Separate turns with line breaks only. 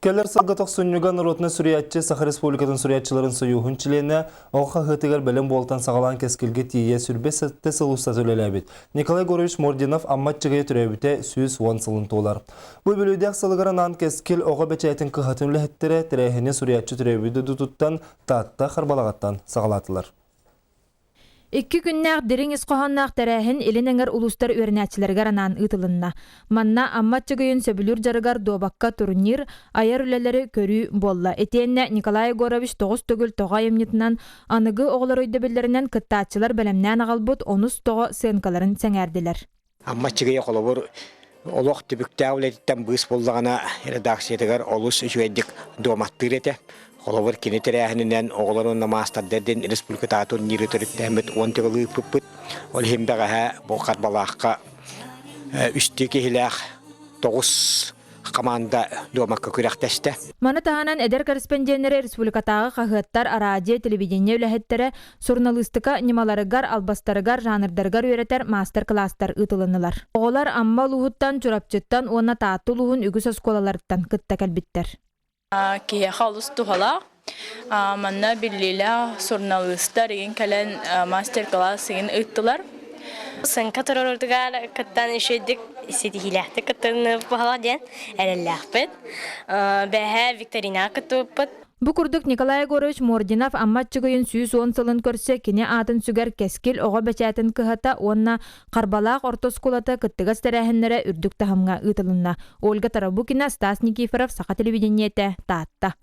Кэлэр сылга тохсунньуга норуотунай суруйааччы Саха Республикатын суруйааччыларын сойууһун чилиэнэ оҕо хаһыатыгар бэлэм буолтан саҕалаан кэскилгэ тиийэ 27 сыл устата үлэлээбит Николай Егорович Мординов Амма Аччыгыйа төрөөбүтэ 110 сылын туолар. Бу үбүлүөйдээх сылыгар анаан Кэскил оҕо бэчээтин кыһатын үлэһиттэрэ тэрээһини суруйааччы төрөөбүт дойдутуттан Таатта Харбалаҕыттан саҕалаатылар.
Икки күннээх дириҥ ис хоһоонноох тэрээһин Илин эҥэр улуустар үөрэнээччилэригэр анаан ыытылынна. Манна Амма Аччыгыйын сөбүлүүр дьарыгар дуобакка турнир, айар үлэлэри көрүү буолла. Итиэннэ Николай Егорович тоҕус төгүл тоҕо айымньытынан аныгы оҕолор өйдөбүллэринэн кыттааччылар бэлэмнээн аҕалбыт онус тоҕо сыанкаларын сэҥээрдилэр.
Амма Аччыгыйа холобур олох түбүктээх үлэтиттэн быыс буллаҕына редакциятыгар олус үчүгэйдик дуоматтыыр этэ. Холобур кини тэрээһининэн оҕолор уонна маастардар диэн республикатааҕы турниры төрүттээммит 10 төгүл ыыппыппыт. Ол иһин бэҕэһээ бу Харбалаахха үстүү киһилээх тоҕус хамаанда дуомакка күрэхтэстэ.
Маны таһынан эдэр корреспонденнары республикатааҕы хаһыаттар, араадьыйа, телевидение үлэһиттэрэ суруналыыстыка ньымаларыгар, албастарыгар, жанрдарыгар үөрэтэр маастар-кылаастар ыытылыннылар. Оҕолор Амма улууһуттан, Чурапчыттан уонна Таатта улууһун үгүс оскуолаларыттан кытта кэлбиттэр.
Киһиэхэ олус туһалаах. Манна биллиилээх суруналыыстар игин кэлэн мастер-класс игин ыыттылар.
Сыҥка турарытыгар кыттан үчүгэйдик ситиһиилээхтик кыттыһалар диэн эрэллээхпит. Бэһэ викторинаҕа кыттыбыппыт.
Бу курдук Николай Егорович Мординов Амма Аччыгыйын 110 сылын көрсө кини аатын сүгэр Кэскил оҕо бэчээтин кыһата уонна Харбалаах орто оскуолата кыттыгас тэрээһиннэрэ үрдүк таһымҥа ыытылынна. Ольга Тарабукина, Стас Никифоров, Саха телевидениетэ, Таатта.